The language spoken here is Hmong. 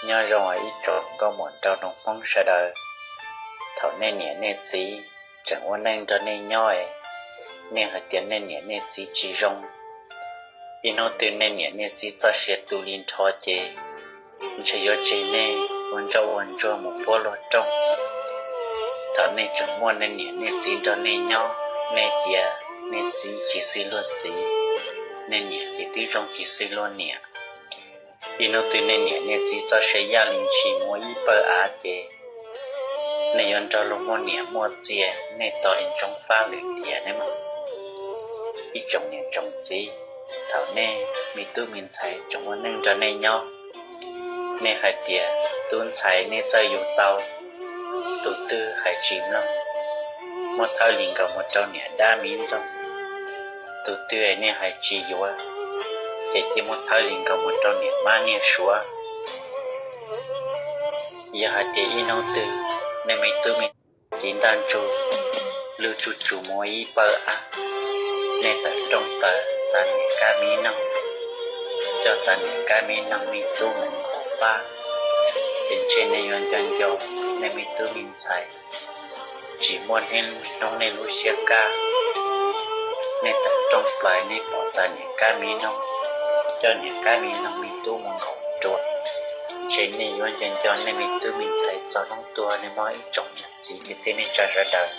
Nyob zoo ib tsoom nkauj muam nraug nus Hmoob sawv daws. Thaum nej niam nej txiv tseem ua neej nrog nej nyob, nej hais tias nej niam nej txiv tsis zoo, ib hnub twg nej niam nej txiv txoj sia tu li nrho ces ntshe yuav tseg nej ua ntsoj ua ntsuag mus puab luag rooj. Thaum nej tseem muaj nej niam nej txiv nrog nej nyob, nej tias nej txiv tsis xws luag txiv, nej niam ces twb zoo tsis xws luag niam. Ib hnub twg nej niam nej txiv txoj sia yaj li ntshis mus ib pawg av ces nej yuav nrog luag muaj niam muaj txiv, nej tos li ntsoov fab lwm tiam ne mog. Ib tsoom niam tsoom txiv, thaum nej me tub me ntxhais tseem ua neej nrog nej nyob, nej hais tias tub ntxhais nej txawj yug tau, tus twg hais tsis mloog, muab thawb li nkaus mus rau niam dab miv ntxoog. Tus twg nej hais tsis yuav, ces cia muab thawb li nkaus mus rau niam mab niag suav. Yog hais tias ib hnub twg nej me tub me ntxhais ntaj ntsug lwj tsuj tsuj mus ib pawg av, nej tawm rooj plaws tas niam kab miv noog, coj tas niam kab miv noog me tub mus nkaum pab, ces ntshe nej yuav nco nco nej me tub me ntxhais tsis muaj hnub nej lub siab kaj. Nej tawm rooj plaws nej pom tas niam kab miv noog, coj niam kab miv noog me tub mus nkaum rua, ntshe nej yuav nco nco nej me tub me ntxhais txog hnub tuag ne mog ib tsoom niam txiv kwv tij neej tsa sawv daws.